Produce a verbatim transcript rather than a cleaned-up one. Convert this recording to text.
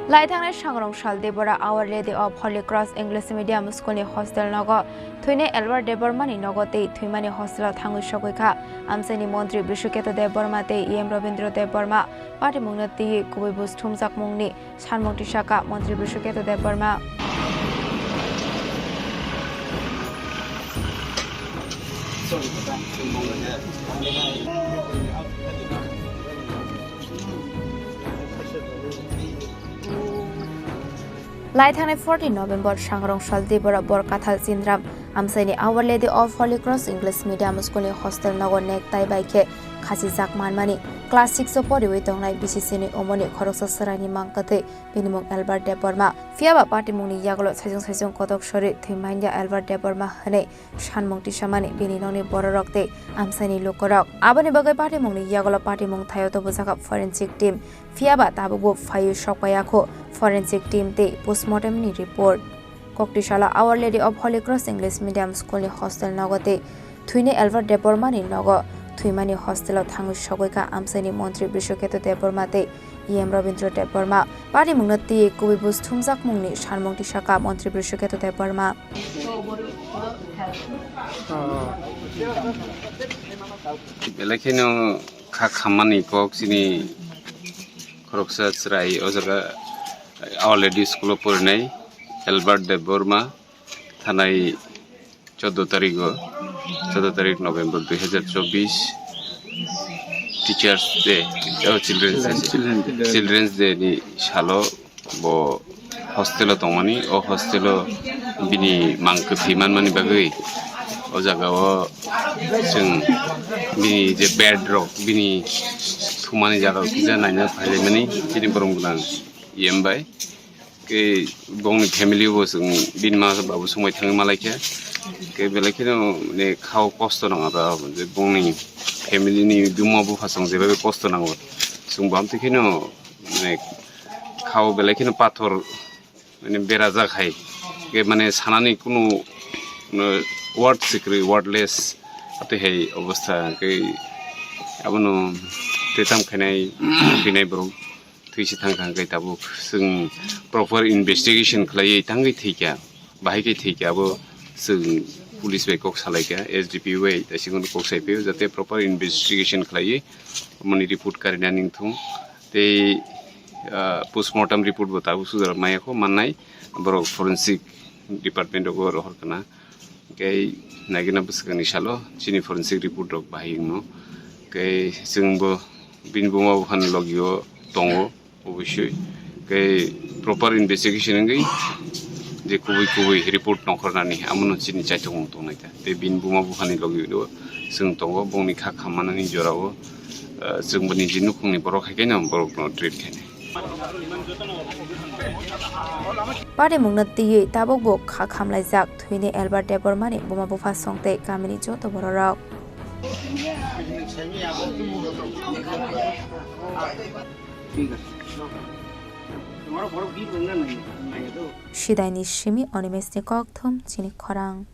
Lai thangnai sangrong sal Debora Our Lady of Holy Cross English Medium School ni hostel nogo thwinai Albert Debbarma ni nogo tei thwimani hostel o thangwi sogwi kha amchaini montri Brishuketu Debbarma tei E M Robindra Debbarma. Patimungno twiwi kubui buj thumjakmungni sanmung tisaka montri Brishuketu Debbarma. Lai thangnai fourteen November sangrong sal Debora Borkathal Chindram amchaini Our Lady of Holy Cross English Medium School ni hostel nogo nektai bai khe khachijak manmani class six o poriwi tongnai B C C ni omoni khoroksa chwraini mang kwtwi bini mung Albert Debbarma. Phiya ba patimungni yagulo saijwng saijwng kotok sori thwi manya Albert Debbarma hwnwi sanmung tisamani bini nokni bororok tei amchaini lukurok. Aboni bagwi patimungni yagulo patimung thaio tobujak forensic team. Phiya ba tabukbo phaiwi sokpaiya kho forensic team tei postmortem ni report. Koktisalo Our Lady of Holy Cross English Medium School ni hostel nogo tei thwinai Albert Debbarma ni nogo thwimani hostel o thangwi sogwi kha amchaini montri Brishuketu Debbarma tei E M Robindra Debbarma. Patimungno twiwi kubui buj thumjakmungni sanmung tisaka montri Brishuketu Debbarma. Belai kheno kha khammani kok chini khoroksa chwrai o jaga Our Lady School o porinai Albert Debbarma thanai chaudo tarik o, chaudo tarik November dui hazar chobbish, Teachers Day, oh, Children's Day, Children's Day ni salo bo hostel o tongmani, o hostel o bini mang kwthwi manmani bagwi o jaga o chwng bini je bed rok, bini thumani jaga rok kisa naina phailaimani chini borom gwnang E M bai. Ke bongni family bo chwng bini ma babu swngbai thangwi malaikha. Ke belai kheno ne khao kosto nang aro je bongni family ni buma bupha chwng jebabe kosto nango. Chwng bo amtwi kheno ne khao belai kheno pathor mane berajak hai. Ke mane sanani kunu, no, word sikri, wordless atwi hai obostha ke abono tetam khainai khainai borok. Thwi se thang thang khe tabuk chwng proper investigation khlaiwi tangwi thwikha, bahai khe thwikha abo chwng police bai kok salaikha, S D P O bai taisingo kok saiphio jate proper investigation khlaiwi moni report karina ningthung tei, ah, postmortem report bo tabuk sujak maya kho mannai borok forensic department rogo rohor kana. Kei naigina bwswkangni salo chini forensic report rok bahai wngno. Kei chwngbo bini buma buphani logio tongo obosoi. Kei proper investigation wngwi je kubui kubui report nongkhornani amono chini chaithokmung tongnai ta. Tei bini buma buphani logio chwng tongo, bongni kha khammanani jorao, ah, chwngbo niji nukhungni borok hai khe no borokno treat khainai. Patimungno twiwi tabukbo kha khamlaijak thwini Albert Debbarmani buma bupha song tei kamini joto bororok. Sidaini simi Animeshni kokthum chini khorang.